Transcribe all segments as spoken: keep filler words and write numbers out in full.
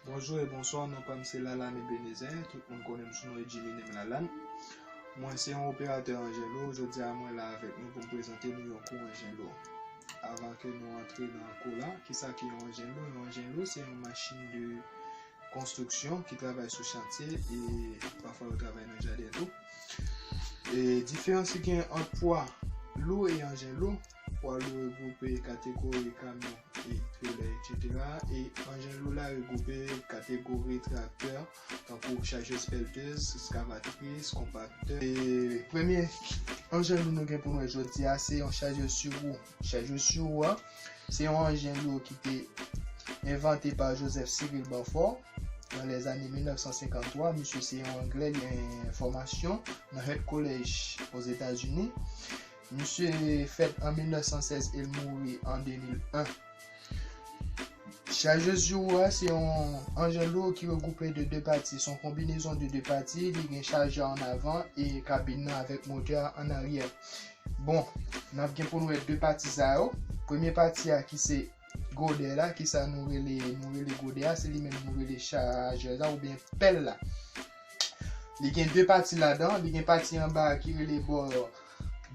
Bonjou e bonswa, non pa m se Lalane Ebenezer, tout moun konnen m sou non Edjiminem Lalane. Mwen se yon operatè anjen lou, jodi a mwen la avèk nou pou m prezante nou yon kou anjen lou. Avan ke nou antre nan kou la, kisa ki yon anjen lou? Yon anjen lou se yon machin de konstriksyon ki travay sou chantye e pafwa yo travay nan jaden tou. E diferans ki gen ant pwa lou e anjen lou, pwa lou regwoupe kategori kamyon e trelè, etsetera. E anjen lou la regwoupe kategori traktè, tankou chajez peltez, eskavatris, konpaktè. E premye anjen lou nou gen pou nou wè jodi a, se yon chajez sou wou. Chajez sou wou a, se yon anjen lou ki te envante pa Joseph Cyril Beaufort nan lèzane mil nèf san senkanntwa. Misye se yon Anglè, li gen fòmasyon nan Hurt College Ozetazini. Misye fèt an mil nèf san sèz e l mouri an de mil en. Chajez sou wou a se yon anjen lou ki regwoupe de de pati. Se yon konbinezon de de pati. Li gen chajè an avan e kabin nan avèk motè a an aryè. Bon, n ap gen pou n wè de pati sa yo. Premye pati a ki se godè la, kisa nou rele, nou rele godè a, se li menm nou rele chajè la oubyen pèl la. Li gen de pati ladan, li gen pati anba a ki rele bò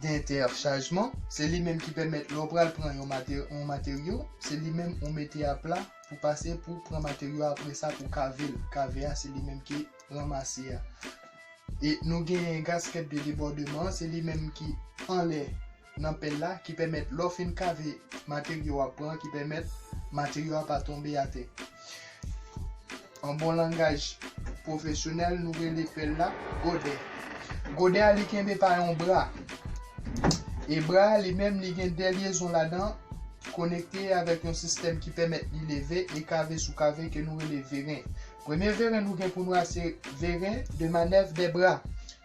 dentèchajman. Se li menm ki pèmèt lè w pral pran yon mate-, yon materyo, se li menm ou mete apla pou pase pou pran materyo a, apre sa pou kave l. Kave a, se li menm ki ranmase a. E nou gen gaskèt de debòdman, se li menm ki anlè nan pèl la, ki pèmèt lè w fin kave materyo w ap pran, ki pèmèt materyo a pa tonbe atè. An bon langaj pwofesyonèl, nou rele pèl la godè. Godè a, li kenbe pa yon bra. E bra a, li menm, li gen de lyezon ladan, konekte avèk yon sistèm ki pèmèt li leve e kave sou kave ke nou rele veren. Premye veren nou gen pou n wè se veren de manèv dè bra.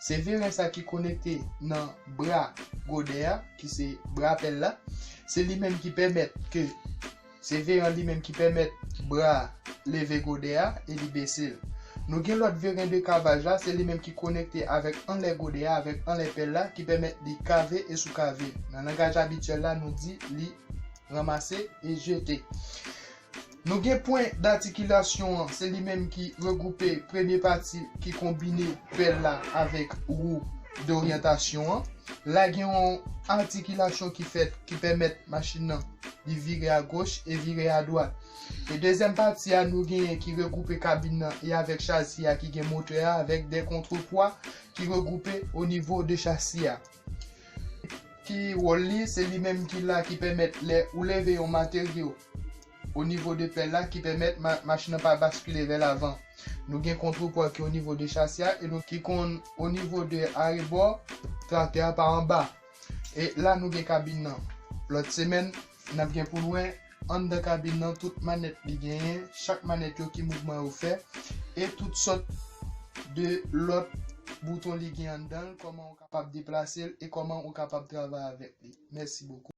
Se veren sa ki konekte nan bra godè a, ki se bra pèl la. Se li menm ki pèmèt ke, se veren li menm ki pèmèt bra a leve godè a e li bese l. Nou gen lòt veren de kavaj la, se li menm ki konekte avèk anlè godè a, avèk anlè pèl la, ki pèmèt li kave e sou kave. Nan langaj abityèl la, nou di li ranmase e jete. Nou gen pwen datikilasyon an, se li menm ki regwoupe premye pati ki konbine pèl la avèk wou doryantasyon an. La gen yon atikilasyon ki fèt ki pèmèt machin nan li vire agoch e vire adwat. E dezyèm pati a nou genyen ki regwoupe kabin nan e avèk chazi a ki gen motè a avèk de kontrepwa ki regwoupe o nivo de chasi a. Ki wòl li? Se li menm ki la ki pèmèt lè ou leve yon materyo o nivo de pèl la ki pèmèt ma-, machin nan pa baskile vè lavan. Nou gen kontrepwa ki o nivo de chasi a e nou ki konn o nivo de arebò traktè a pa anba. E la nou gen kabin nan. Lòt semèn, n ap gen pou n wè anndan kabin nan tout manèt li genyen, chak manèt yo ki mouvman yo fè, e tout sòt de lòt bouton li gen anndan l, kòman ou kapab deplase l e kòman ou kapab travay avèk li. Mèsi bokou.